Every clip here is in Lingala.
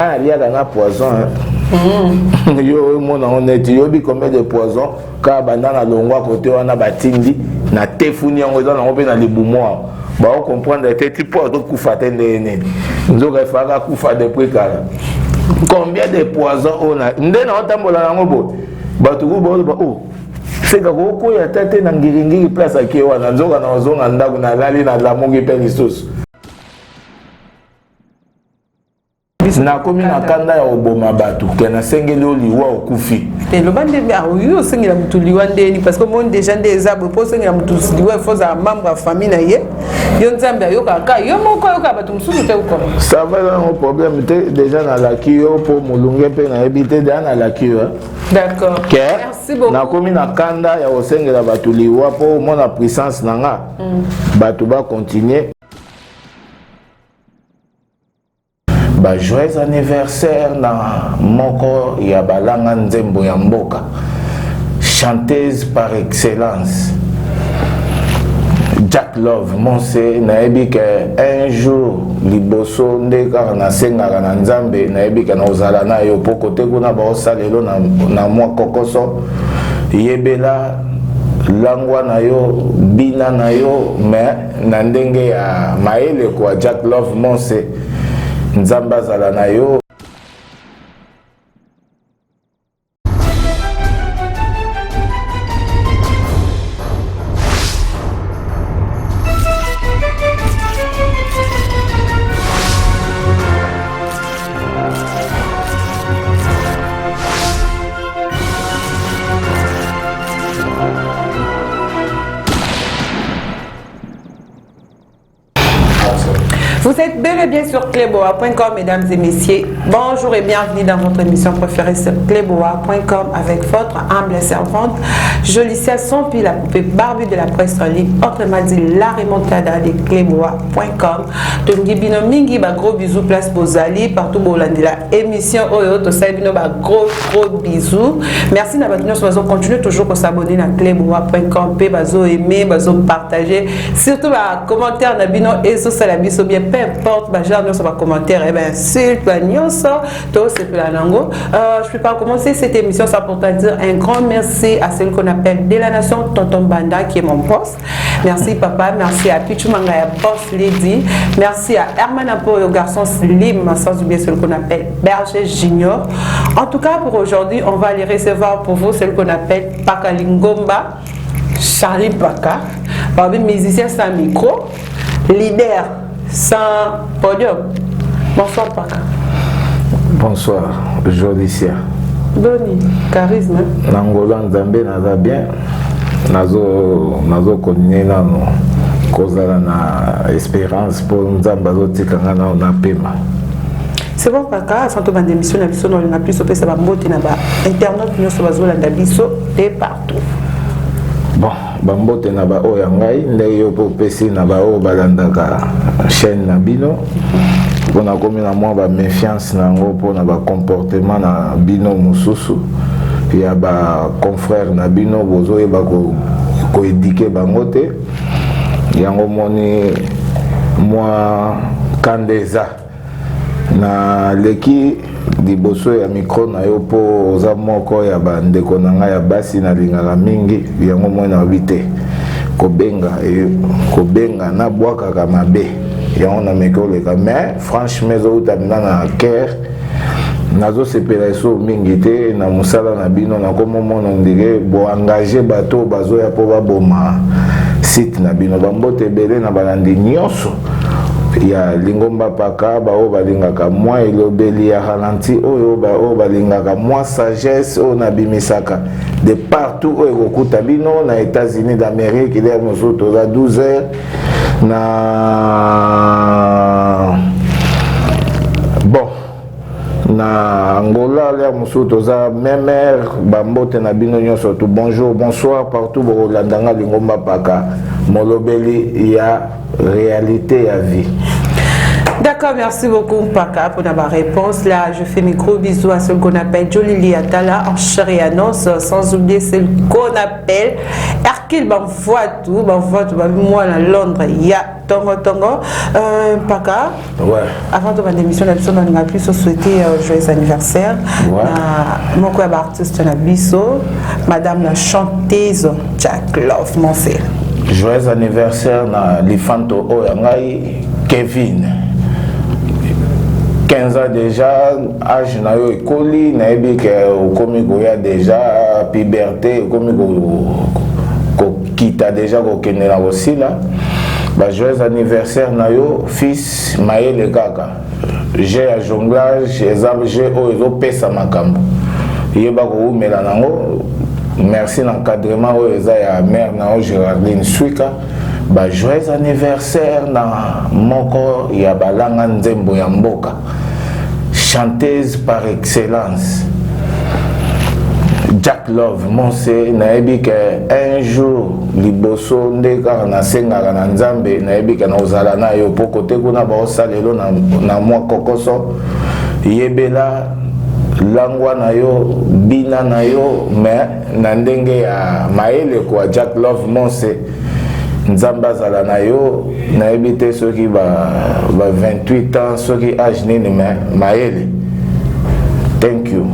Naliaka na poison Yo omona yango neti yobi combien de poison kaka banda na longwa kote wana batindi na tefuni yango eza nango mpe na libumu awa bao comprendre te ti mpo azokufa te ndenge nini, nzoka efalaka kufa depuis kala. Combien de poison oyo nde naotambola yango boye, bato ku baoloba o seka kokoya ata te na ngiringiri place ake wana, nzoka na ozonga ndako nalali nalamuki mpe lisusu. Nakomi na kanda ya koboma bato ke nasengeli yo liwa, okufi. Te, loba nde yo osengela motu liwa ndeni, parce que omoni déjà nde eza boye. Mpo osengela motu liwa, ifo ozala membre ya famille na ye. Yo Nzambe ayokaka ka yo moko, ayokaka bato mosusu te okoma. Ça va, yango problème te. Déjà nalaki yo mpo molunge mpe nayebi te, déjà nalaki yo. D'accord. Ke Merci beaucoup. Nakomi na kanda ya kosengela bato liwa mpo omona puissance na nga, bato bacontinue. Ba joyeux anniversaire na moko ya balanga nzembo ya mboka, chanteuse par excellence, Jack Love Monse. Nayebi ke un jour liboso nde kaka nasengaka na Nzambe, nayebi ke nakozala na yo mpo kote kuna baosala elo na mwa kokoso. Yebela langwa na yo, bina na yo, mais na ndenge ya mayele kwa. Jack Love Monse, Nzambe azala na yo. Vous êtes bel et bien sur cleboa.com, mesdames et messieurs. Bonjour et bienvenue dans votre émission préférée sur cleboa.com avec votre humble servante, Jolicia Sompi, la poupée Barbie de la presse en ligne, autrement dit la remontada de cleboa.com. Tolingi bino mingi, ba gros bisous place bozali, partout bolandela émission oyo, tosali bino ba gros gros bisous. Merci na bato nyonso bazo continuer toujours ko s'abonner na cleboa.com pe bazo aimer, bazo partager, surtout ba commentaire na bino ezosala biso bien, peu importe ba genre nyonso ba commentaire, eh ben insulte, ba nyonso tosepela nango. Je peux pas commencer cette émission sans pourtant dire un grand merci à celui qu'on appelle de la nation, Tonton Banda, qui est mon boss. Merci papa, merci à Pichu Mangaya, boss Lady, merci à Herman Apoyo, garçon slim, sans oublier celui qu'on appelle Berger Junior. En tout cas, pour aujourd'hui, on va aller recevoir pour vous celui qu'on appelle Pakalingomba, Charlie Paka, parmi musicien sans micro, leader sans podium. Bonsoir Paka. Bonsoir Jolicia. Boni, charisme. Na ngolo ya Nzambe naza bien, nazokontinue nano kozala na espérance mpo Nzambe azotika nga nano na pema. C'est bon Paka, sans tobanda émission na biso, naolinga plus opesa bambote na bainternaute nyonso bazolanda biso de partout. Bon, bambote na baoyo ya ngai ndenge yo mpe opesi na baoyo balandaka chaîne na bino, mpo nakomi na mwa baméfiance na yango mpona bacomportement na bino mosusu ya baconfrère na bino, bozoyeba koéduquer bango te. Yango moni mwa kanda eza naleki liboso ya micro na yo, mpo oza moko ya bandeko na ngai ya basi nalingaka mingi. Yango moi nayebi te kobenga kobenga nabwakaka mabe, yango nameki oleka. Mais franchement, ezouta mpenza na cœur, nazosepela eso mingi te na mosala na bino. Nakomomona ndire boengage bato bazoya mpo baboma site na bino. Bambote ebele na balandi nyonso ya Lingomba Paka, baoyo balingaka mwa elobeli ya ralenti oyo, baoyo balingaka mwa sagesse oyo nabimisaka de partout oyo ekokuta bino na États-Unis d'Amérique. L'heure mosusu toza 12 heures na bon na Angola, l'heure mosusu toza même heure. Bambote na bino nyonso tu, bonjour, bonsoir, partout bokolanda nga, Lingomba Paka, molobeli ya réalité ya vie. D'accord. D'accord, merci beaucoup Mpaka pour la réponse. Là, je fais mes gros bisous à celui qu'on appelle Jolie Liatala en chair et annonce, sans oublier celui qu'on appelle Hercule Banvoitou, Banvoitou, moi à Londres, il y a Tongo Tongo. Mpaka, ouais. Avant de ma émission, on a pu se souhaiter joyeux anniversaire. Ouais. Moko ya artiste na biso, madame la chanteuse Jack Love Monse. Joyeux anniversaire na lifanto oyo ya ngai Kevin. 15 ans déjà, âge na yo ekoli, nayebi ke okomi koya déjà puberté, okomi kokita déjà, kokende na kosila. Ba joyeux anniversaire na yo fils. Mayele kaka, jeu ya jonglage eza jeu oyo ezopesa makambo, yeba kowumela nango. Merci na encadrement oyo eza ya mare na yo Gérardine Swika. Ba joyeux anniversaire na moko ya balanga nzembo ya mboka, chanteuse par excellence, Jack Love Monse. Nayebi ke un jour liboso nde kaka nasengaka na Nzambe, nayebi ke nakozala na yo mpo kote kuna baosala elo na mwa kokoso. Yebela langwa na yo, bina na yo, mais na ndenge ya mayele kwa. Jack Love Monse, Nzambe azala na yo. Nayebi te soki ba 28 ans, soki age nini, mais mayele. Thank you.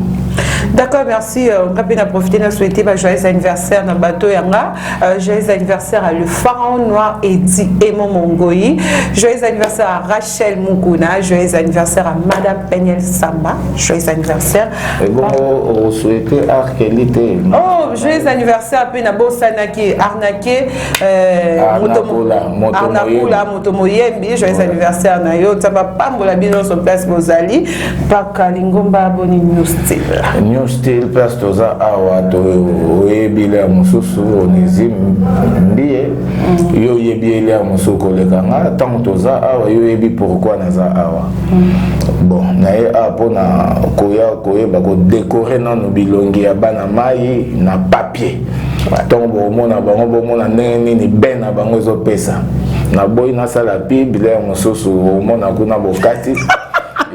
D'accord, merci. On a profité de souhaiter bah, joyeux anniversaire na bateau yanga. Joyeux anniversaire à le pharaon noir Eddie Emo Mongoyi. Joyeux anniversaire à Rachel Mukuna. Joyeux anniversaire à Madame Peniel Samba. Joyeux anniversaire. Et bon, on souhaitait Arkeli te? Oh, joyeux anniversaire à Pena Bosanaki Arnaqué. Arnakula. Moto Moyembi. Joyeux anniversaire na yo. Tsamba pambola bino sur place bozali. Paka Lingomba, boni New Style? New Style, place toza awa, toyebi ya mosusu Onésime Mbie. Yo oyebi ele ya mosusu koleka nga. Ntango toza awa, yo oyebi pourquoi naza awa. Bon, naye awa mpona koya koyeba kodécorer nano bilongi ya bana mai na papier. Ntongo bomona bango, bomona ndenge nini ben na bango ezopesa. Naboyi nasala pub ya mosusu, omona kuna bokati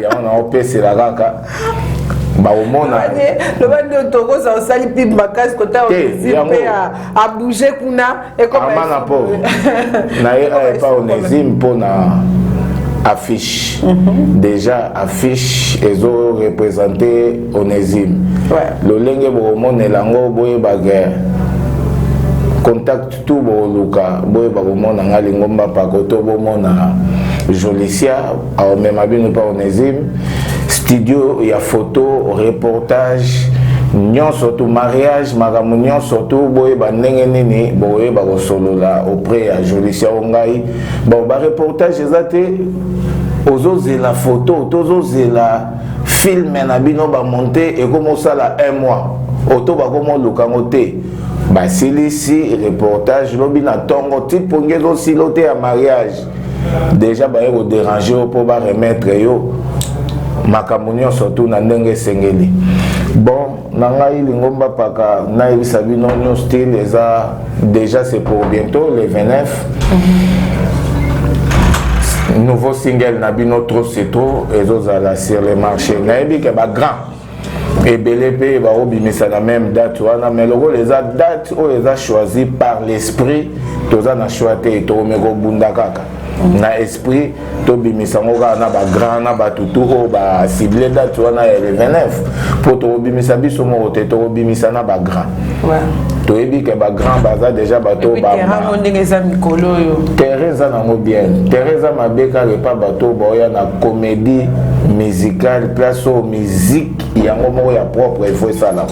yango naopesela kaka baomona. Loba nde tokoza osali pub makasi kota mpe abouge kuna. Amana mpo naye epa Onésime mpona affiche. Déjà affiche ezoreprésente Onésime. Lolenge bokomonela yango, boyebake contact tout boluka, boyeba komona nga Lingomba Pako to bomona Jolicia, aomema bino mpa Onésime. Studio ya photo, reportage nyonso tu, mariage, makambo nyonso tu, boyeba ndenge nini boyeba kosolola auprès ya Jolicia. O ngai, bon, bareportage eza te, ozozela photo, tozozela film na bino bamonte, ekomi osala un mois oto bakomi oluka yango te. Basilisi reportage lobi na ntongo, ti pongi ezosila te ya mariage, déjà baye kodéranger yo mpo baremettre yo makambo nyonso tu na ndenge esengeli. Bon, na ngai Lingomba Paka, nayebisa bino New Style eza déjà, c'est pour bientôt le 29. Nouveau single na bino Trop c'est trop ezozala sur le marché. Nayebi ke bagrand ebele mpe baobimisa na même date wana, mais lokola eza date oyo eza choisi par l'esprit, toza na choix te, tokomi kobunda kaka na esprit, tobimisa yango kaka na bagrand na batutu oyo basible date wana ya le 29, mpo tokobimisa biso moko te, tokobimisa na bagrand. Toyebi ke bagrand baza déjà bato. Ndenge eza mikolo oyo. Terrain eza nango bien, terrain eza mabe kaka epa bato baoya na comédie musicale. Place oyo musique yango moko ya propre il faut esalama.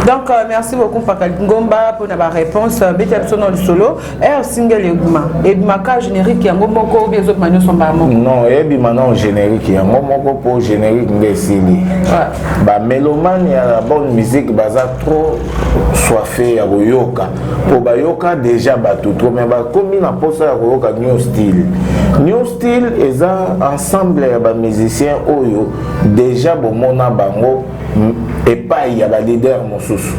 Donc merci beaucoup Paka Ngomba pour la réponse. Beta biso na lisolo air single ebima, ebimaka générique yango moko ou bien ezobima nyonso mbala moko? Non, eyebima nano générique yango moko, mpo générique nde esili. Bamélomane ya la bonne musique baza trop soife ya koyoka, mpo bayoka déjà bato trop, mais bakomi na mposa ya koyoka new style. New style eza ensemble ya bamusicien oyo déjà bomona bango. Epai ya baleader mosusu,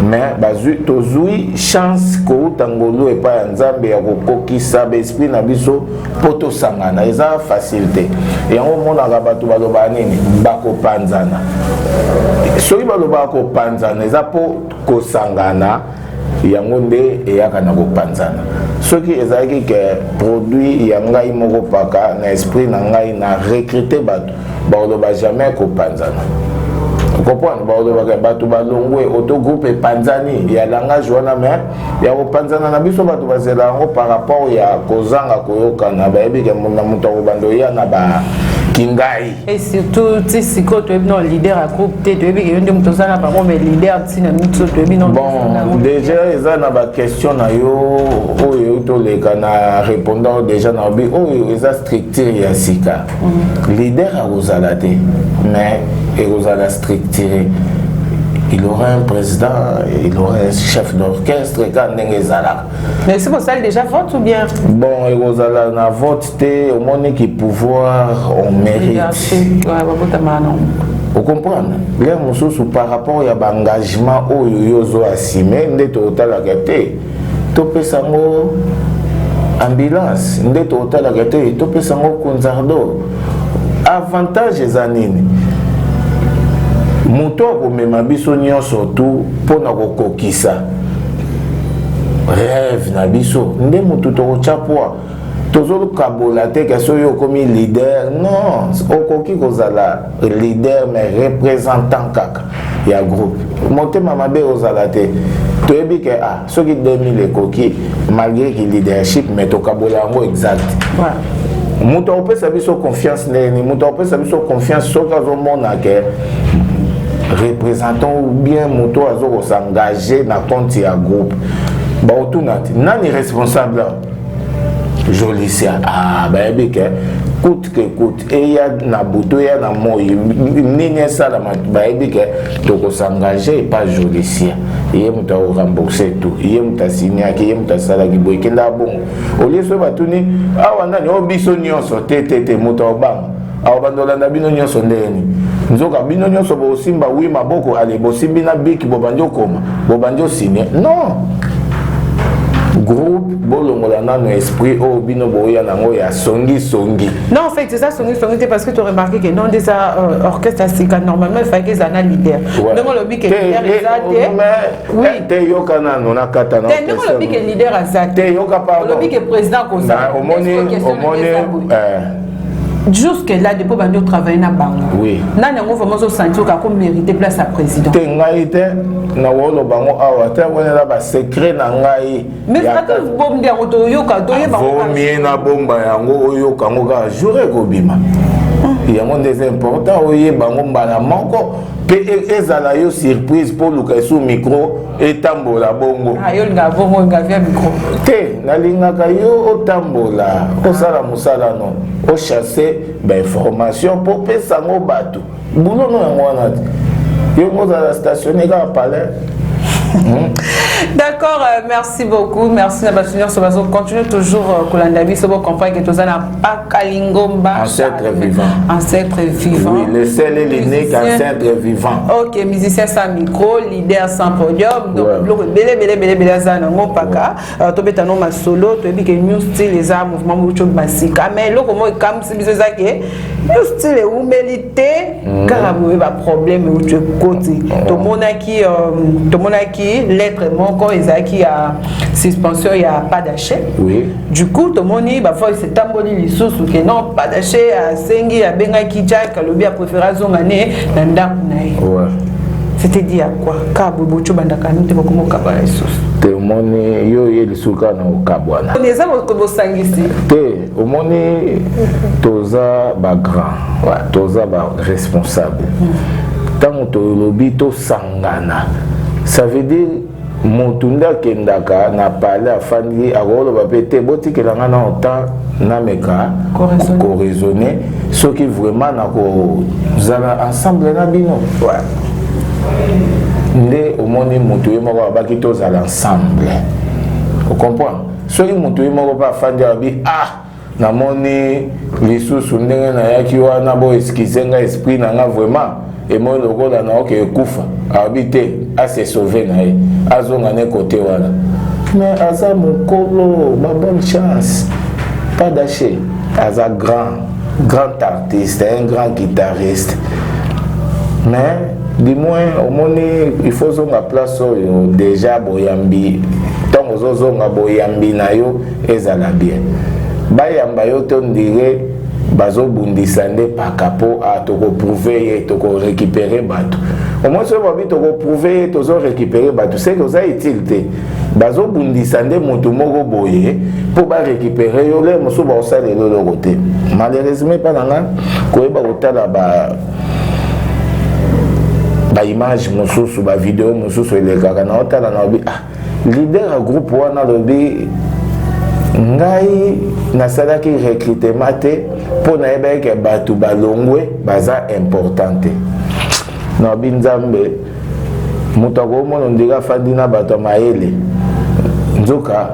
mais bazwi, tozwi chance kouta ngolu epai ya Nzambe ya kokokisa baesprit na biso mpo tosangana. Eza facile te. Yango omonaka bato balobaka nini? Bakopanzana. Soki balobaka kopanzana, eza mpo kosangana yango nde eyaka na kopanzana. Soki ezalaki ke produit ya ngai moko paka na esprit na ngai na recrute bato, bakoloba jamais kopanzana. Comprendre, balobaka bato balongwe oto groupe epanzani ya langage wana. Mais ya kopanzana na biso, bato bazela yango par rapport ya kozanga koyokana. Bayebi ke na moto akobanda oya na bakingai. Et surtout ti sikoyo toyebi no leader ya groupe te. Toyebi ke yo nde moto oza na bango, mais leader ntina miso toyebi no. Bon, déjà eza na baquestion na yo oyo toleka na répondant déjà na obi oyo eza structure ya sika. Leader akozala te, mais ekozala structuré. Il aura un président, il aura un chef d'orchestre, ka ndenge ezalaka. Mais si bosali déjà vote ou bien? Bon, ekozala na vote te. Omoniki pouvoir, on mérite. Babotama nango. Ocomprendre, l'heure mosusu par rapport ya baengagement oyo yo ozo assume nde tokotalaka te topesa yango ambulance, nde tokotalaka te topesa yango kunzardo. Avantage eza nini? Moto akomema biso nyonso tu mpona kokokisa rêve na biso nde motu tokotya poids. Tozokabola te ke soki okomi leader, non, okoki kozala leader mais représentant kaka ya groupe. Motema mabe ozala te. Toyebi ke ah, soki 2000 ekoki, malgré ki leadership, mais tokabola yango exact. Moto akopesa biso confiance ndenge nini? Moto akopesa biso confiance soki azomona ke représentant ou bien moto azokosengage na compte ya groupe. Baotuna te nani responsable? Jolicia. Ah, bayebi ke coûte que coûte, eya na butu, eya na moi, nini esalama, bayebi ke tokosengage epa Jolicia. Ye moto akorembourse tout, ye moto asignaki, ye moto asalaki boye, ekendaka bongo. Olie soki batuni awa nani oyo biso nyonso te te te, moto aobanga awa banda olanda bino nyonso ndenge nini? Nzoka bino nyonso bosimba wi maboko, ale bosimbi na biki, bobandi okoma, bobandi osigne. Non, groupe bolongola nano esprit oyo bino boya nango ya songisongi. Non, en fait eza songisongi te, parce que tu remarqué que non, déjà orchestre ya sika, normalement il fallait que eza na leader. Ndenge olobi ke leader eza te. Oui, te, yoka nano nakata. Na te, ndenge olobi ke leader aza te. Te, yoka, pardon. Olobi ke président kozala. Omoni, Jusque là, depuis bandi otravaille na bango, nani yango vraiment ozosentir oka komérite place ya président? Te, ngai te, nakoloba yango awa te. Wana eza basecret na ngai. Mais ata bombi yango, toyoka, toyeba. Vomie na bomba yango, oyoka yango kaka jour ekobima. Yango nde eza important, oyeba yango mbala moko mpe ezala yo surprise mpo oluka esu micro etambola bongo. Yo olingaka bongo, olinga via micro? Te, nalingaka yo otambola, osala mosala no, ochasse bainformation mpo opesa yango bato. Bulo no yango wana te, yo ozala stationné kaka palais. D'accord, merci beaucoup. Merci na bato nyonso bazo continuer toujours kolanda biso. Bo comprendre que toza na Pakalingomba. Ancêtre vivant. Ancêtre vivant. Oui, le seul et l'unique ancêtre vivant. Ok, musicien sans micro, leader sans podium. Donc biloko ebele ebele ebele ebele aza nango mpaka. Tobeta no masolo. Toyebi ke New Style eza mouvement moko masika, mais eloko moko ekamwisi biso eza ke New Style ewumeli te kaka boye, baproblème euti ekoti. Tomonaki lettre moko ezalaki ya suspension ya Padache. Du coup tomoni bavoice etamboli lisusu ke non, Padache asengi, abengaki Jack, alobi apréféré azonga ne na ndako na ye. C'était dit à quoi? Ka boye botyo bandaka te, bokoma okabana lisusu. Te, omoni yo ye lisusu kaka na kokabwana. Eza bosangisi. Te, omoni, toza bagrand, toza baresponsable. Ntango tolobi tosangana, ça veut dire motu nde akendaka na palais, afandi, akoloba mpe te botikela nga na otan nameka koraisonner soki vraiment nakozala ensemble na bino. Nde omoni motu ye moko abaki tozala ensemble. Ocomprendre, soki motu ye moko mpe afandi, alobi: "Ah, namoni lisusu ndenge nayaki wana, bo excuse nga, esprit na nga vraiment." Emoni lokola na oke ekufa, alobi te, ase sauve na ye, azonga ne kote wana. Mais aza mokolo, ba bonne chance. Pas daché, aza grand, grand artiste, un grand guitariste. Mais du moins omoni, il faut zonga place oyo déjà boyambi. Ntango ozozonga, boyambi na yo ezala bien, bayamba yo te ondire bazobundisa nde paka mpo a tokoprouver ye, tokorécupérer bato. Omoi soki babi tokoprouver ye, tozorécupérer bato, seke oza utile te. Bazobundisa nde motu moko boye mpo barécupérer yo. Le mosusu bakosalela eloko te. Malheureusement, epa na nga koyeba kotala ba baimage mosusu, bavideo mosusu elekaka na otala na obi, ah, leader ya groupe wana alobi: "Ngai nasalaki recrutement te mpo nayebaki ke bato balongwe baza important te." Naobi Nzambe, moto akomona ondenge afandi na bato ya mayele, nzoka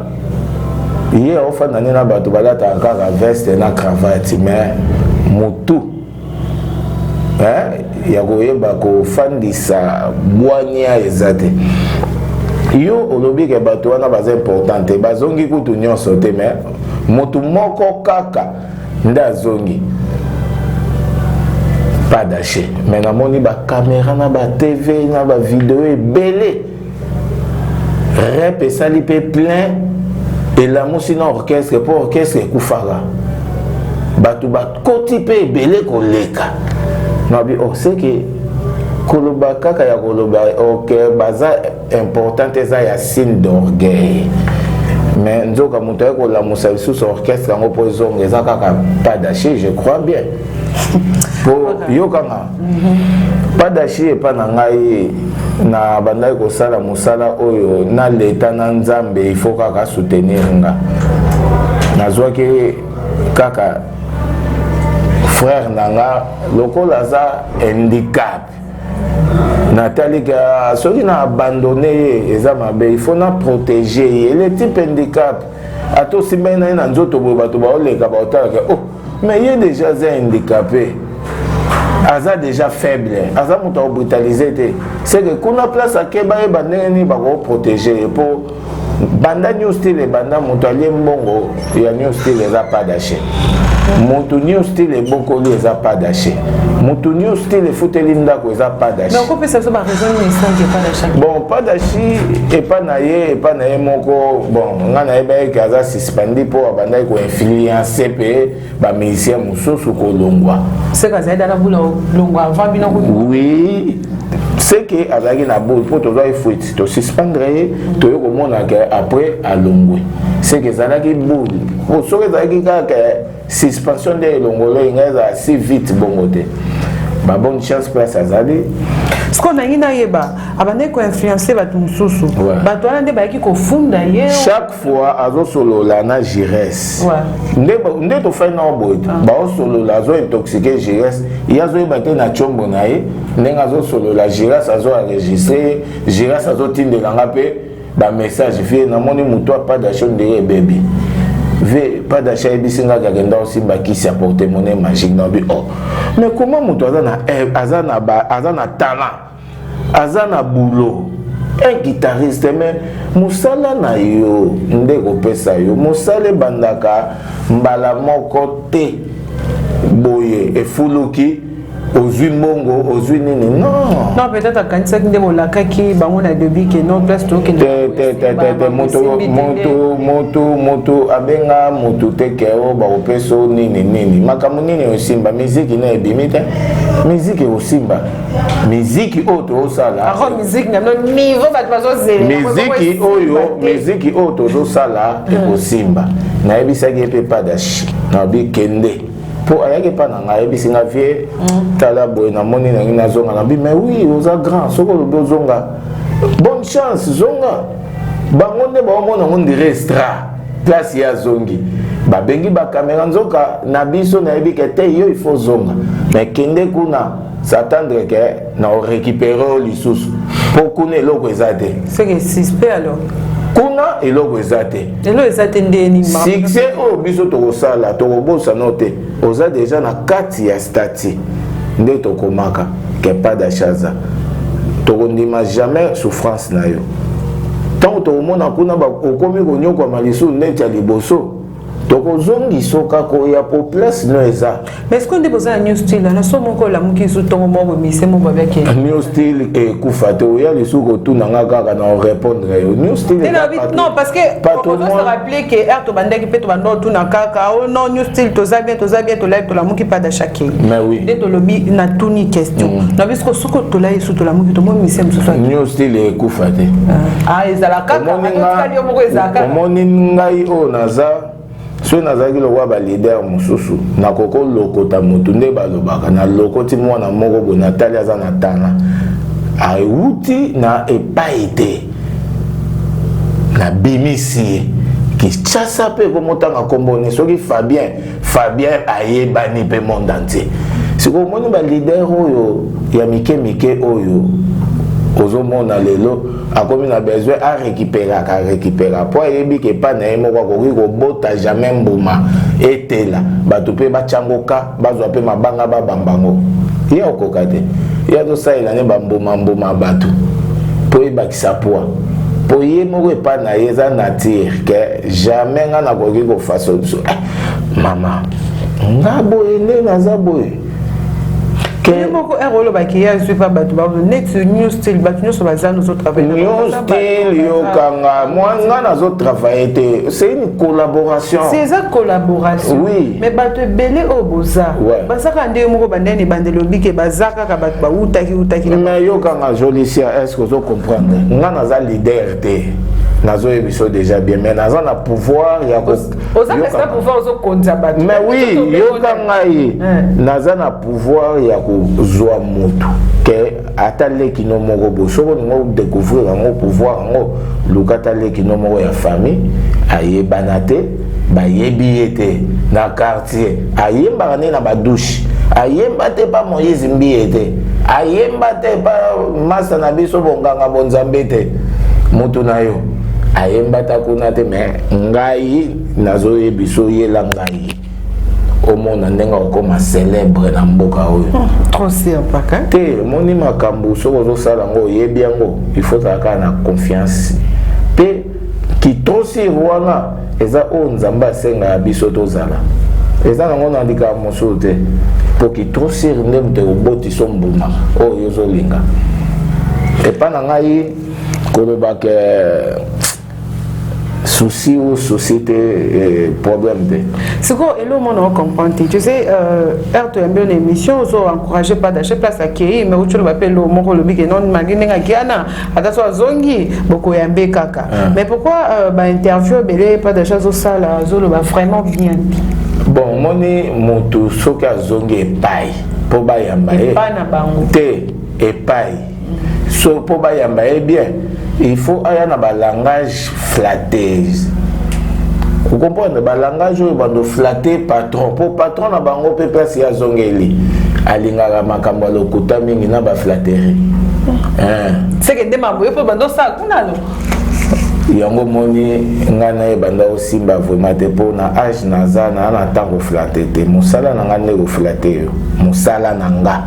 ye aofanda nde na bato balataka kaka veste na cravate, mais motu ya koyeba kofandisa bwania eza te. Yo olobi ke bato wana baza important te, bazongi kutu nyonso te, mais motu moko kaka nde azongi, pas daché. Mais namoni bacaméra na batv na bavideo ebele, rep esali mpe plein, elamusi na orchestre, mpo orchestre ekufaka, bato bakoti mpe ebele koleka. Nabi oh, seke koloba kaka ya koloba ok, baza important, eza ya signe d'orgueil. Mais nzoka moto aye kolamusa lisusu orchestre yango mpo ezonga, eza kaka pas daché, je crois bien, po yokanga pas daché. Epa na ngai, na bandaki kosala mosala oyo na leta na Nzambe, il faut kaka soutenir nga. Nazwaki kaka frère na nga lokola aza handicap. Natali ka soki na abandonne ye eza mabe, il faut na protéger ye. Le type handicap, ata osimbaki na ye na nzoto boye, bato baoleka, baotalaka: "Oh, mais ye déjà aza handicapé, aza déjà faible, aza moto akobrutaliser te." C'est que kuna place ake, bayeba ndenge nini bakoprotéger ye, mpo banda New Style ebanda, moto alie mbongo ya New Style eza pas daché. Moto New Style ebokoli eza pas daché. Moto New Style efuteli ndako eza pas daché. Bon, pas daché epa na ye, epa na ye moko. Bon, nga nayeba eke aza suspendi mpo abandaki koinfluencer mpe bamusicien mosusu kolongwa. Oui, seke azalaki na boule mpo tozwaki fuite, tosuspendre ye, toye komona ke après alongwe, seke ezalaki boule. Po soki ezalaki kaka suspension nde elongolo, ngai ezala si vite bongo te. Babonne chance place azali. Sikoyo nangi nayeba, abandaki koinfluencer bato mosusu, bato wana nde bayaki kofunda ye? Chaque fois azosolola na Gires, nde tofai nao boye, baosolola, azointoxiquer Gires, ye azoyeba te na tiombo na ye ndenge azosolola. Gires azoenregistrer ye, Gires azotindelanga mpe bamessage: "Vie, namoni moto apadasho ndenge ebebi. Vie, padashi ayebisi nga akenda osimba kisi ya porte-monnaie magique." Naobi: "Oh, mais comment moto aza na talent, aza na boulot, un guitariste, mais mosala na yo nde kopesa yo mosala ebandaka mbala moko te boye, efuluki, ozwi mbongo, ozwi nini?" Non. Non, peut-être akanisaki nde bolakaki bango na début ke non, place tokende. Te, te, te, te, te. Moto abenga moto te ke o bakopesa o nini nini, makambo nini osimba. Miziki na ebimi te, miziki ekosimba, miziki oyo tozosala. Miziki na niveau bato bazozela. Miziki oyo tozosala ekosimba. Nayebisaki ye mpe padashi, nabi kende, mpo ayaki epa na ngai, ayebisi nga: "Vie, tala boye, namoni nangi nazonga." Nabi: "Mais oui, oza grand, soki olobi ozonga, bonne chance, zonga." Bango nde baomona yango ndire extra place ye azongi, babengi bacaméra, nzoka na biso nayebi ke te, yo il faut zonga, mais kende kuna, s'attendre ke na orécupérer oyo lisusu, mpo kuna eloko eza te. C'est suspect alors. Kuna eloko eza te. Eloko eza te ndeni? Succès oyo biso tokosala, tokobosana te, oza déjà na kati ya statut nde tokomaka. Ke Padache aza, tokondima jamais souffrance na yo. Ntango tokomona kuna okomi konyokwama lisusu neti ya liboso, tokozongisa kaka oya po place no eza. Mais est-ce que nde boza na New Style na so moko olamuki zu ntongo moko bomise mo babiaki? New Style ekufa te. Oya lisusu kotuna nga kaka na orépondre yo, New Style. Non, parce que ozo se rappeler que heure tobandaki mpe tobanda otuna kaka: "Oh non, New Style toza bien, toza bien." Tolai, tolamuki, Padache akei. Mais oui. Nde tolobi, natuni question na biso: soki tolai su, tolamuki, tomomise mosusu. New Style ekufa te. Ah, ezala kaka yo moko, ezala kaka. Omoni ngai oyo naza, soki nazalaki lokola baleader mosusu, nakoki olokota motu nde balobaka nalokoti mwana moko boye, natali aza na tana, awuti na epai te, nabimisi ye Kinshasa mpe ekomotanga nkomboni soki Fabien. Fabien ayebani mpe monde entier. Sikoyo omoni baleader oyo ya mike mike oyo ozomona lelo akomi na besoin arécupéraka, arécupéra mpo ayebi ke epai na ye moko akoki kobota jamais mbuma etela bato mpe batyango ka bazwa mpe mabanga babambango. Ye akoka te, ye azosalela ne bambuma mbuma bato mpo ebakisa poids, mpo ye moko epai na ye eza nature ke jamais nga nakoki kofasa biso. Eh, mama, nga boye nde naza boye. Ye moko ere olobaki ye azwi mpa bato ba neti New Style, bato nyonso baza nozotravaille. New Style, yokanga mwa, nga nazotravaille te, c'est une collaboration. C'est eza collaboration. Oui. Mais bato ebele oyo boza baza kaka ndenge moko bandeni ebandeli obike, baza kaka bato bawutaki wutaki. Mais yokanga, Jolicia, est ce que ozocomprendre? Nga naza leader te, nazoyebi so déjà bien, mais naza na pouvoir ya Oza kasi na pouvoir, ozokonza bato. Mais oui, yoka ngai, naza na pouvoir ya kozwa motu ke ata leki no moko boye. Soki olingi odécouvrir yango, pouvoir yango, luka ata leki no moko ya famille ayebana te, bayebi ye te na quartier, ayembaka nde na badouche, ayemba te pa Moïse Mbiye te, ayemba te pa masa na biso bonganga bonzambe te, motu na yo ayemba ta kuna te. Mais ngai nazoyebi so, oyela ngai, omona ndenge okóma célèbre na mboka oyo. Trop sûr, Paka. Te, omoni makambo soki ozosala yango, oyebi yango, il faut ozala kaka na confiance mpe kitrosir wana eza oyo Nzambe asengaka biso tozala. Eza nango na likambo mosusu te, mpo kitrosir nde moto ekobotisa mbuma oyo ozolinga. Epa na ngai koloba ke souci ou société, problème te. Sikoyo elo omona ocomprendre te. Tu sais, heure toyambi na émission, ozo encouragé Padache place akei, mais uti oloba mpe elo moko, olobi ke non, malgré ndenge akiana, ata so azongi, bokoyambe kaka. Mais pourquoi bainterview ebele Padache azosala, azoloba vraiment bien te? Bon, omoni motu soki azongi epai mpo bayamba ye Epai na bango. Te, epai so mpo bayamba ye bien, il faut aya na balangage flatteuse, okomprendre, balangage oyo bando flatte patron, mpo patron na bango mpe place ye azongeli alingaka makambo ya lokuta mingi na baflatterie. Seke nde mambo yo mpo bando osala kuna no. Yango moni ngai nayeba nda osimba vraiment te, mpo na age naza na ntango koflatter te. Mosala na ngai nde koflatter yo, mosala na nga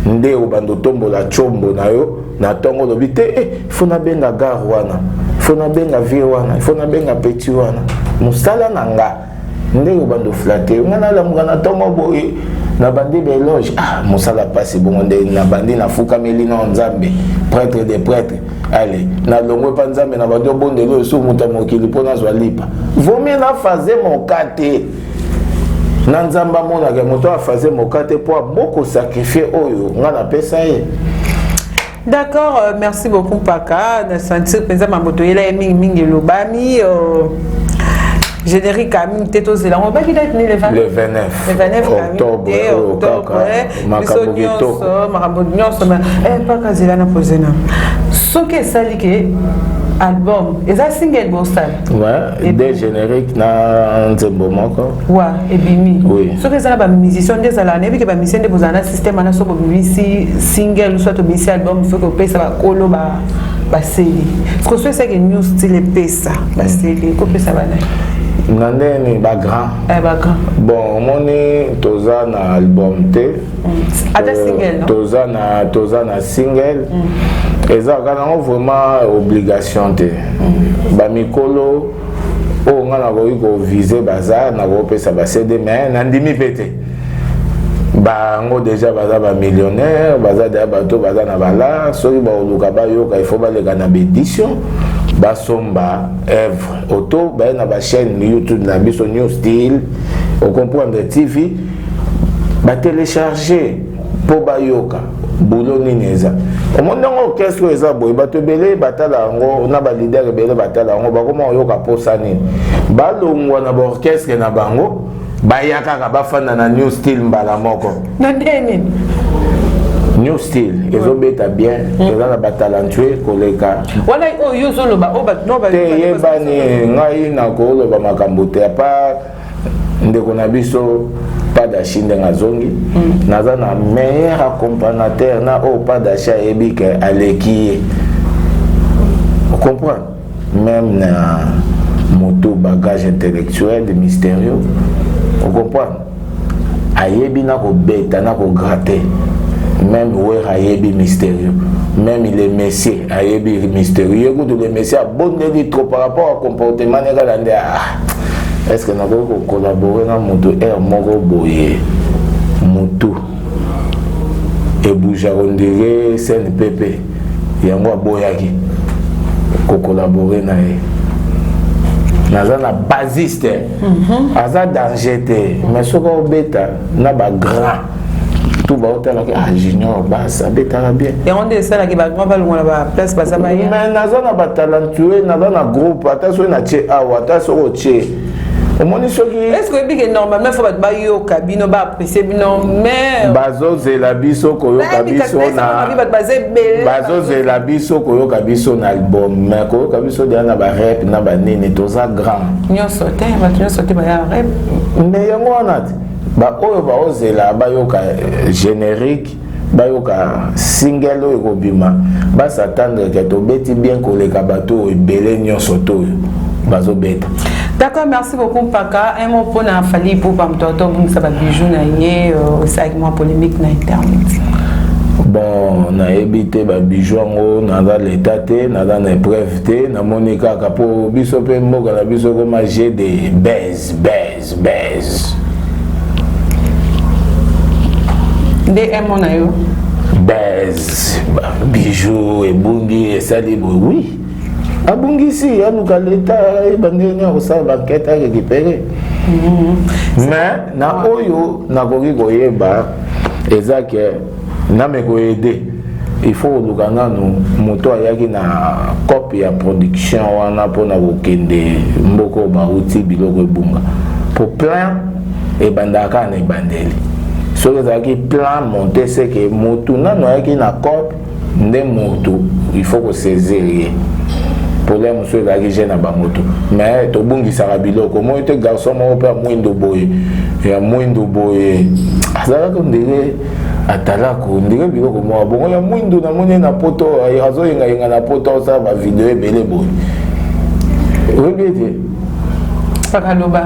nde obanda otombola tshombo na yo na ntongo, olobi te: "Eh, faut nabenga gare wana, faut nabenga vie wana, faut nabenga petit wana." Mosala na nga nde obanda oflatter yo. Ngai nalamuka na ntongo boye, nabandi baéloge. Ah, mosala mpasi bongo nde nabandi, nafukameli na Nzambe, prêtre de prêtre. Ale, nalongwe mpa Nzambe, na bandi obondeli oyo so moto ya mokili mpo nazwa lipa. Vomi nafaze moka te na Nzambe, amonaka moto afaze moka te mpo aboko sacrifie oyo ngai napesa ye. D'accord, merci beaucoup Paka. Na sentir mpenza mambo toyela ye mingi mingi elobami. Générique mingi te, tozela yango. Baki date ni? Le 20? Le 29. Le 29. Octobre oyo kaka, makambo kitoko. Makambo nyonso. Paka, zela na pose na soki esali ke album eza single bosala. Ouais, de générique na nzembo moko. Wa ebimi. Oui. Soki eza na bamusicien nde ezala, nayebi ke bamusicien nde bozala na système wana. So bobimisi single soit obimisi album, soki opesa bakolo baseli, parce que so esaki New Style epesa baseli, ekopesa banani? Na ndenge nini bagrand? Eh, bagrand. Bon, omoni, toza na album te. Ata single, non? Toza na single. Ezalaka nango vraiment obligation te. Bamikolo oyo nga nakoki koviser, baza, nakopesa baCD, mais nandimi mpe te. Bango déjà baza bamillionnaire, baza deja bato baza na bala. Soki bakoluka bayoka, il faut baleka na baédition, basomba œuvre oto baye na bachaîne YouTube na biso, New Style, ocomprendre, TV, batélécharge mpo bayoka bulo nini eza. Omoni ndenge orchestre oyo eza boye, bato ebele batala yango, na baleader ebele batala yango, bakoma koyoka mposa nini, balongwa na baorchestre na bango, baya kaka bafanda na New Style mbala moko. Na ndenge nini? New Style ezobeta bien, eza na batalentueux koleka. Wana oyo yo ozoloba, oyo bato no te. Yebani, ngai nakoloba makambo te à part ndeko na biso Padashi, ndenge azongi. Naza na meilleur accompagnateur na oyo Padashi ayebi ke aleki ye, ocomprendre, même na moto bagage intellectuel mystérieux, ocomprendre, ayebi na kobeta na kogratter. Même wer ayebi mystérieux, même le messie ayebi mystérieux. Ye kutu le messie abondeli trop par rapport à comportement ne kaka nde. Ah, est ce que nakoki kocollaborer na moto aire moko boye, motu ebougeaka on dirait CNPP? Yango aboyaki kocollaborer na ye. Naza na bassiste, aza danger te, mais soki obeta na bagrand tout, baotalaki, ah, Junior Basse abetaka bien. Yango nde esalaki bagrand balongola baplace baza baya. Mais naza na batalentueux, naza na groupe. Ata soki natie awa, ata soki otie, omoni soki Est ce que oyebi ke normalement faut bato bayoka bino, baapprécie bino, mais Bazozela biso koyoka biso na bato baza ebele. Bazozela biso koyoka biso na album, mais koyoka biso deya na barep na banini, toza grand. Nyonso te, bato nyonso te baya rep. Mais yango wana te, baoyo baozela bayoka générique, bayoka single oyo ekobima, bas'attendre ke tobeti bien koleka bato oyo ebele nyonso to oyo bazobeta. D'accord, merci beaucoup Mpaka. Un mot mpona Fally Ipupa, moto atobungisa babijou na ye, osalaki mwa polémique na internet. Bon, nayebi te babijou yango, naza leta te, naza na épreuve te. Namoni kaka mpo biso mpe mboka na biso ekoma jeu de buzz, buzz, buzz. Nde un mot na yo. Buzz, bijou ebungi, esali boye. Oui, abungisi, aluka leta ayeba ndenge nini akosala baenquête, arécupérer. Mais na oyo nakoki koyeba eza ke name koaider, il faut koluka nanu moto ayaki na cope ya production wana mpona kokende mboka oyo bauti biloko ebunga, po plan ebandaka kaka na ebandeli. Soki ezalaki plan monté, seke motu nanu ayaki na cope nde motu il faut kosaisir ye. Problème mosusu ezalaki je na bango to, mais tobungisaka biloko moi te. Garçon moko mpe ya mwindu boye, ya mwindu boye, azalaki ondire atalako, ondire biloko moko bongo ya mwindu. Namoni na poto, azoyengayenga na poto, osala bavideo ebele boye, oyebi ete Pakaloba.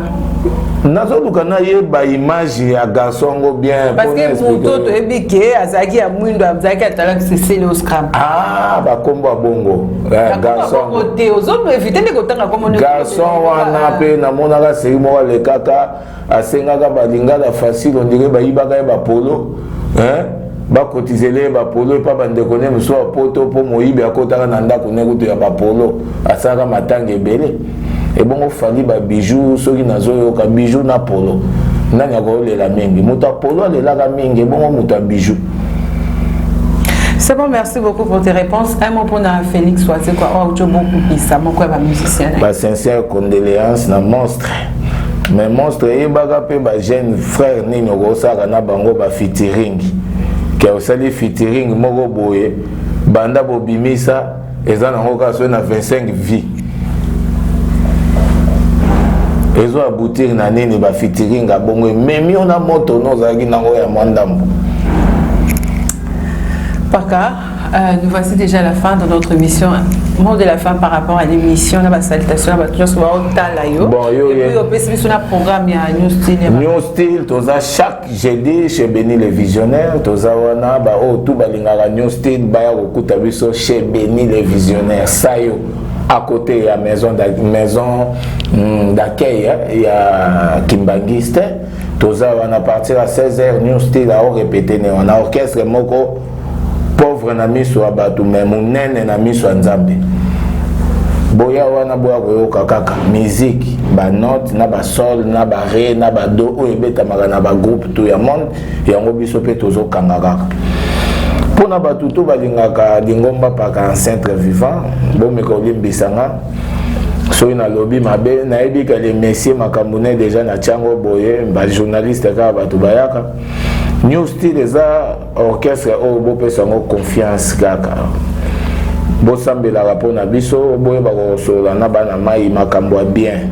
Nazoluka nayeba image ya garçon yango bien. Parce que moto toyebi ke azalaki ya mwindo, azalaki atalaki Cecile Oscram. Ah, bakombo ya bongo. Garçon te, ozoéviter nde kotanga kombo. Garçon wana mpe namonaka série moko alekaka, asengaka balingala facile, on dirait bayibaka ye bapolo, bakotizele ye bapolo epa bandeko ne mosusu ya poto, mpo moyibi akotaka na ndako ne kutu ya bapolo, asalaka matanga ebele. Ebongo Fally, babijou, soki nazoyoka bijou na polo, nani akolela mingi? Moto ya polo alelaka mingi, ebongo moto ya bijou? C'est bon, merci beaucoup pour tes réponses. Un mot pour Félix Wazekwa, oh, tu beaucoup pisa, mon quoi, musicien. Ba sincère condoléance na monstre. Mais monstre, eyebaka mpe bajeune frère nini okosalaka na bango bafeaturing, ke osali featuring moko boye, banda bobimisa, eza nango kaka soki na 25 vie, ezo aboutir na nini? Bafeaturing abongo ememi yo na moto no ozalaki nango ya mwa ndambo. Paka. Nous voici déjà à la fin de notre émission. Mot de la fin par rapport à l'émission, la salutation, la nyonso baotala yo. Bon, yo, Et puis opesi biso na programme ya New Style. New Style toza chaque jeudi chez Béni le Visionnaire. Toza wana ba oyo tu balingaka New Style baya kokuta biso chez Béni le Visionnaire. Sayo à côté ya maison d'accueil ya Kimbangiste. Toza wana partir à 16h. New Style ao répété ne wana, orchestre moko pauvre na miso ya bato mais monene na miso ya Nzambe. Boya wana, boya koyoka kaka musique, banote na basol na baré na bado oyo ebetamaka na bagroupe to ya monde. Yango biso mpe tozokanga kaka mpona bato to balingaka lingomba Paka Ancêtre Vivant. Bomeka olimbisanga soki nalobi mabe. Nayebi ka le messie makambo ne déjà na tiango boye, bajournaliste kaka bato bayaka. New Style eza orchestre oyo bopesa yango confiance kaka, bosambelaka mpona biso, boyeba kosolola na bana mai makambo ya bien.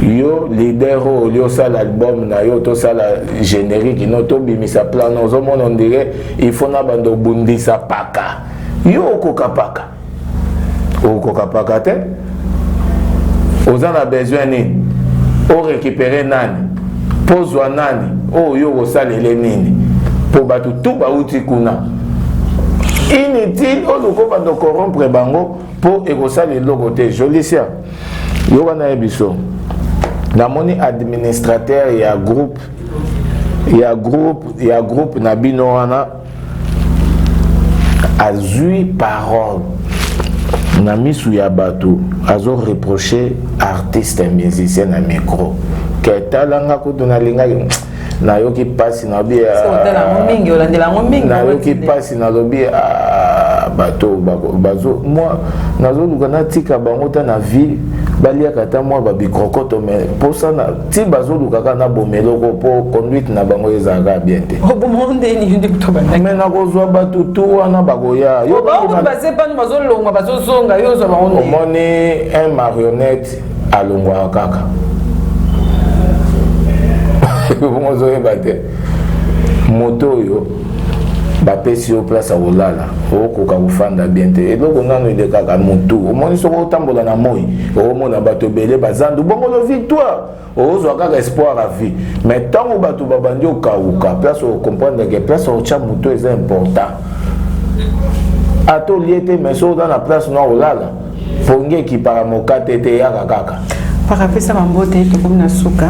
Yo leader oyo oli osala album na yo, tosala générique no, tobimisa plan, ozomona ondire il faut na bando obundisa paka. Yo okoka paka, okoka paka te. Oza na besoin nini? Orécupere nani mpo zwa nani oyo yo kosalele nini? Mpo bato tu bauti kuna, inutile oluka obanda corrompre bango mpo ekosala eloko te. Jolicia, yo wana ye biso namoni administrateur ya groupe na bino wana azwi parole na misu ya bato, azoreproche artiste musicien na micro ke talanga kutu nalingaki. Nayoki mpasi, nalobi, nayoki mpasi, nalobi bato bazo mwa nazoluka natika bango ta na ville, baliaka ata mwa babikrokoto, mais mposa ti bazoluka kaka naboma eloko mpo conduite na bango ezalaka bien te. Mais nakozwa bato tu wana bakoya. Omoni, un marionnette alongwaka kaka bongo, ozoyeba te. Moto oyo bapesi yo place ya kolala, okoka kofanda bien te. Eloko nano elekaka motu, omoni soki otambola na moi, okomona bato ebele bazandu bongo lo victoire, ozwa kaka espoir à vie. Mais ntango bato babandi okauka, place ocomprendre ke place otya motu eza important. Ata olie te, mais soki oza na place no olala, pongi ekipaka mokate te, eyaka kaka. Paka, apesa bambote, tokomi na suka.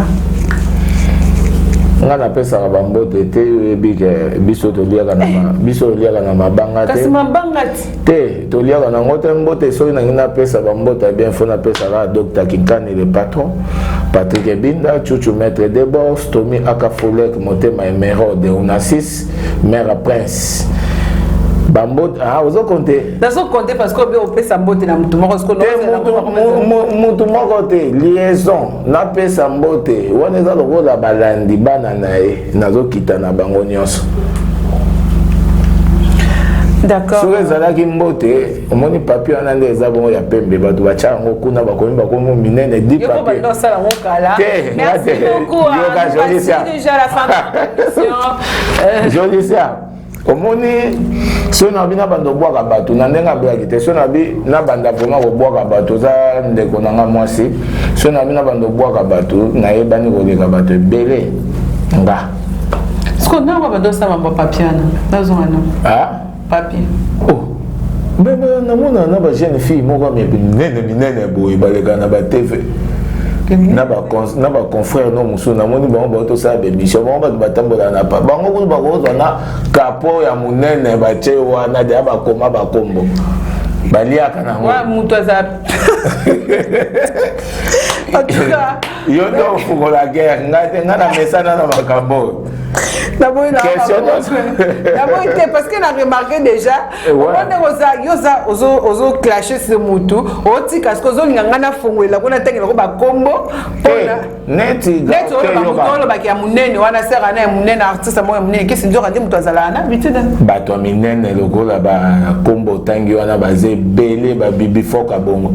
Nga napesaka bambote te. Oyebi ke biso toliaka na mabanga te. Kasi mabanga ti. Te, toliaka nango te. Mbote, soki nangi napesa bambote ya bien, faut napesaka Dr Kinkani le patron, Patrick Ebinda Chuchu, maître Debors, Tomi Akafolek, Motema Émeraude, Unasis, mare Prince. Bambote, ah, ozokonte. Nazokonte parce que obe opesa mbote na motu moko. Te, mutu moko te. Liaison napesa mbote wana eza lokola balandi bana na ye, nazokita na bango nyonso. D'accord. Soki ezalaki mbote, omoni papier wana nde eza bongo ya pembe, bato batya yango kuna, bakomi bakomi minene di papier. Te. Merci beaucoup. Déjà la fin de l'émission. Jolicia, omoni, soki nabi nabanda kobwaka bato na ndenge abwaki te, soki nabi nabanda vraiment kobwaka bato, oza ndeko na nga mwasi, soki nabi nabanda kobwaka bato, nayebani koleka bato ebele nga. Siko ntango bando osala mambo papier wana, nazonga no papier. Oh, mais namona na bajeune fille moko ya minene minene boye, baleka na batv na baconfrère no mosusu. Namoni bango baotosala baémission, bango bato batambolaka na pa bango kutu bakozwa na kapo ya monene, batie wana deya, bakoma bakombo, baliaka nango. Moto aza en tout cas. Yo nde ofungola guerre, ngai te. Ngai na mesana na makambo oyo. Naboyi te parce que na remarqué déjà ndenge oza, yo oza ozoclashe se mutu otika soki ozolinga ngai nafongolela kuna ntangelako bakombo. Neti neti olobaki ya monene wana, sere wana ya monene, artiste moko ya monene, kesi nzoka nde moto azalaka na habitude. Bato ya minene lokola bakombo otangi wana baza ebele. Babibi foka bongo,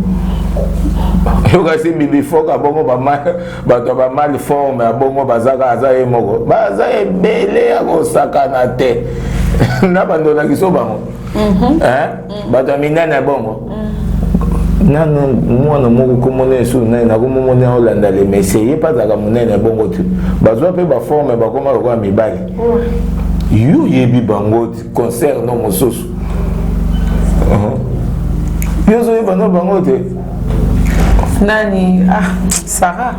yokasi bibi foka bongo, bato ya bamal forme ya bongo bazaka, aza ye moko, baza ebele ya kosakana te. Na bando olakisa bango. Hein? Bato ya minene bongo. Nanu mwana moko komona esu nani nakomomona olanda le messie, ye mpe azalaka monene bongo te, bazwa mpe baforme, bakoma lokola mibali. Yo oyebi bango concert no mosusu, yo ozoyeba no bango te. Nani? Ah, Sarah.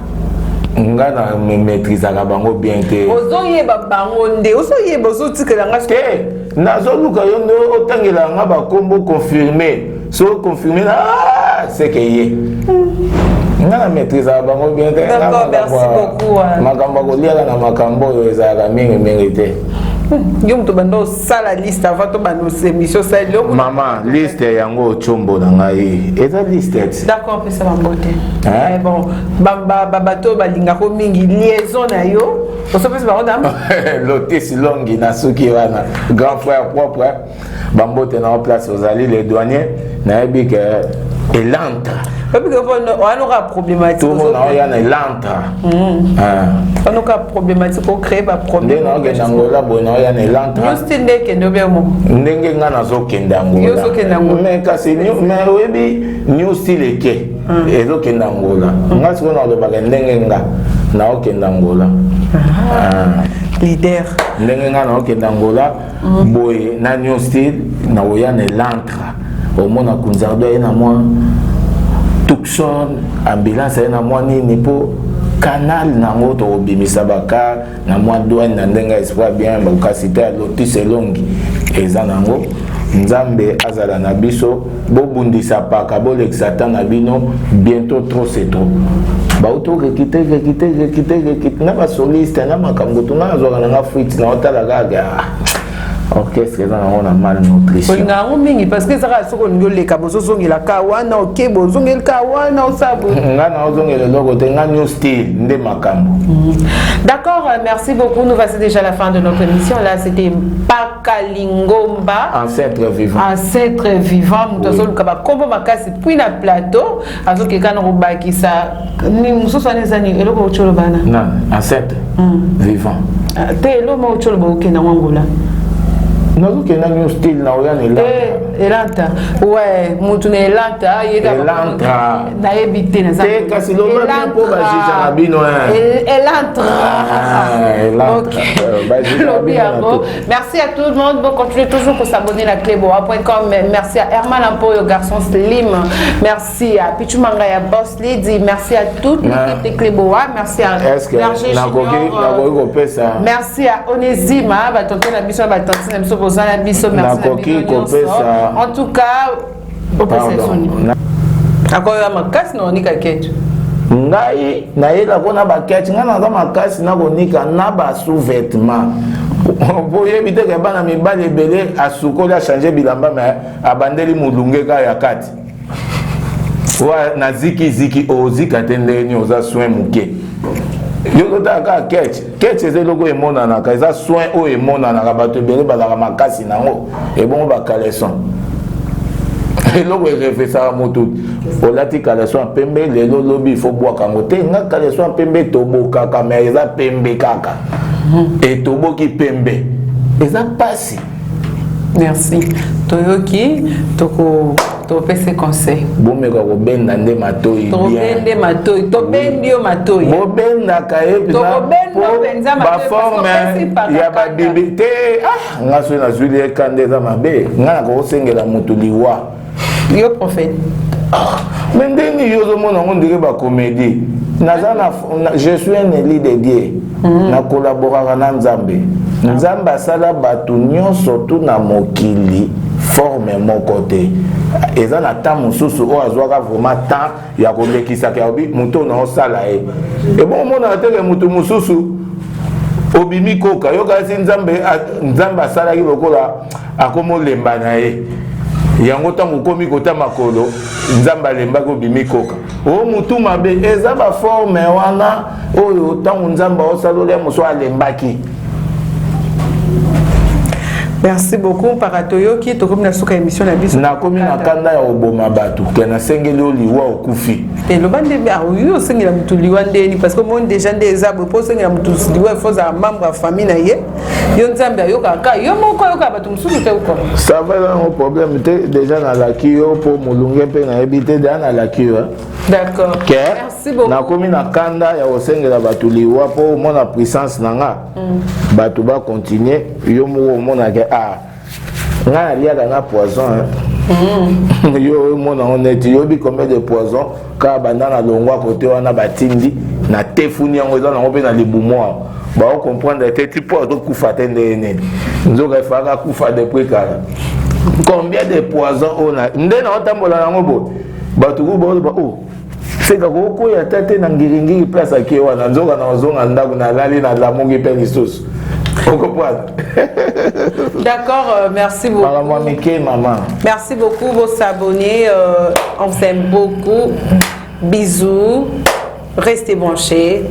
Nga na maîtrisaka bango bien te. Ozoyeba bango nde ozoyeba, ozotikela nga. Te, nazoluka yo nde otangela nga bakombo confirme. So confirme na, ah, c'est que ye nga na maîtrisaka bango bien te. Makambo ya koliaka na makambo oyo ezalaka mingimingi te. Yo moto banda osala liste avant tobanda émission, osali. Mama, liste yango otiombo na ngai eza liste. D'accord, opesa bango te. Bon, bato oyo balingako mingi, liaison na yo, osopesa bango na Lotis Longi na suki wana, grand frère propre, bambote na place ozali, le douanier, nayebi ke Elantra. Wana problématique. Tomona oya na Elantra. Wana oka problématique, ocréer baproblème. Nde naokende Angola boye, naoya na Elantra. Nyonso nde ekende obe moko. Ndenge nga nazokende Angola, mais kasi, mais oyebi, new style eke ezokende Angola. Nga sikoyo nalobaka ndenge nga naokende Angola. Leader. Ndenge nga naokende Angola boye na new style, nakoya na Elantra, omona Kunzardo aye na mwa Tucson, ambulance aye na mwa nini, mpo canal nango tokobimisa bacar na mwa douane na ndenge ya esprit bien. Kasi te ya Lotus elongi eza nango. Nzambe azala na biso. Bobundisa paka, bolekisa ta na bino. Bientôt, trop c'est trop. Bauti orecruter, recruter, recruter, recruter na basoliste na makambo to. Nga nazwaka nanga fuite na otala kaka orchestre eza nango na malnutrition. Olinga yango mingi parce que ezaka soki olingi oleka, bozozongela ka wana, oke bozongeli ka wana, osala. Nga na ozongela eloko te, nga new style nde makambo. D'accord, merci beaucoup. Nous voici déjà la fin de notre émission. Là, c'était Pakalingomba. Ancêtre vivant. Ancêtre vivant. Moto azoluka bakombo makasi puis na plateau azokeka na kobakisa mosusu wana eza nini, eloko outi oloba na Non, ancêtre vivant. Te, eloko moko outi oloba, okenda ngo Angola. Nazokenda new style na oya na Elanta. Elanta, ouais, mutu na Elanta. Elantra. Nayebi te. Naza te, kasi loba bien mpo bajuge na bino. Elantra. Ok, lobi yango. Merci à tout le monde. Bon, continuez toujours pour s'abonner à cleboa.com. Merci à Herman Ampoyo, garçon slim. Merci à Pichu Mangaya, boss lady. Merci à toute l'équipe de Cleboa. Merci à Berger Junior. Merci à Onésime, batonton na biso, batonton na biso, bozana biso. Merci na bino. En tout cas, opesa soni. Akoyo makasi na onika ketu. Ngai nayelako na baketi, ngai naza makasi na konika na basous-vêtement. Boyebi te ke bana mibali ebele asukoli, achange bilamba, me abandeli molunge kaka ya kati wa na zikiziki. Ozika te ndenge nini? Oza soin moke. Yo ozotala kaka ketch. Ketch eza eloko emonanaka, eza soin oyo emonanaka. Bato ebele bazalaka makasi nango. Ebongo bacaleçon, eloko erefesaka motu. Olati caleçon ya pembe lelo, lobi ifo bwaka yango te. Nga caleçon ya pembe etobokaka, mais eza pembe kaka, etoboki pembe, eza pasi. Merci, toyoki, toko topesi conseil. Bomeka kobenda nde matoi. Tobende matoi, tobendi yo matoi. Bobendaka ye. Mpenza baforme ya babibi te. Ah, nga soki nazwili ye kanda, eza mabe. Nga nakokosengela motu liwa. Yo prophète. Ah, mais ndenge yo ozomona yango ndenge bacomédie, naza na, je suis un élu de Dieu. Nakolaboraka na Nzambe. Nzambe asala bato nyonso tu na mokili forme moko te. Eza na temps mosusu oyo azwaka vraiment temps ya kolekisaka ya obi moto oyo naosala ye. Ebongo omonaka teke moto mosusu obimi koka yo, kasi Nzambe, Nzambe asalaki lokola akomolemba na ye yango. Ntango okomi kota makolo, Nzambe alembaki, obimi koka o mutu mabe. Eza baforme wana oyo ntango Nzambe aosala olia mosu alembaki. Merci beaucoup mpaka toyoki, tokomi na suka émission na biso. Nakomi na kanda ya koboma bato ke nasengeli yo liwa, okufi. Te, loba nde oyo osengela motu liwa ndeni, parce que omoni déjà nde eza boye. Mpo osengela motu liwa, ifo ozala membre ya famille na ye. Yo Nzambe ayokaka kaka yo moko, ayokaka bato mosusu te okoma. Ça va, yango problème te. Déjà nalaki yo mpo molunge mpe nayebi te. Déjà nalaki yo. D'accord. Ke Merci beaucoup. Nakomi na kanda ya kosengela bato liwa mpo omona puissance na nga. Bato bacontinue, yo moko omonake. Ah, ngai naliaka na poison, hein. Yo omona ngo neti yobi combien de poison kaka banda na longwa kote wana batindi na tefuni yango, eza nango mpe na libumu awa. Baocomprendre te ti mpo azokufa te ndenge nini, nzoka efaka kufa depuis kala. Combien de poison oyo nde naotambola yango boye, bato ku baoloba: "Oh, seka kokoya ata te na ngiringiri place ake wana." Nzoka na ozonga ndako, nalali, nalamuki mpe lisusu, okopwana. D'accord, merci beaucoup. Makambo ya mike, mama. Merci beaucoup, vos abonnés. On vous aime beaucoup. Bisous. Restez branchés.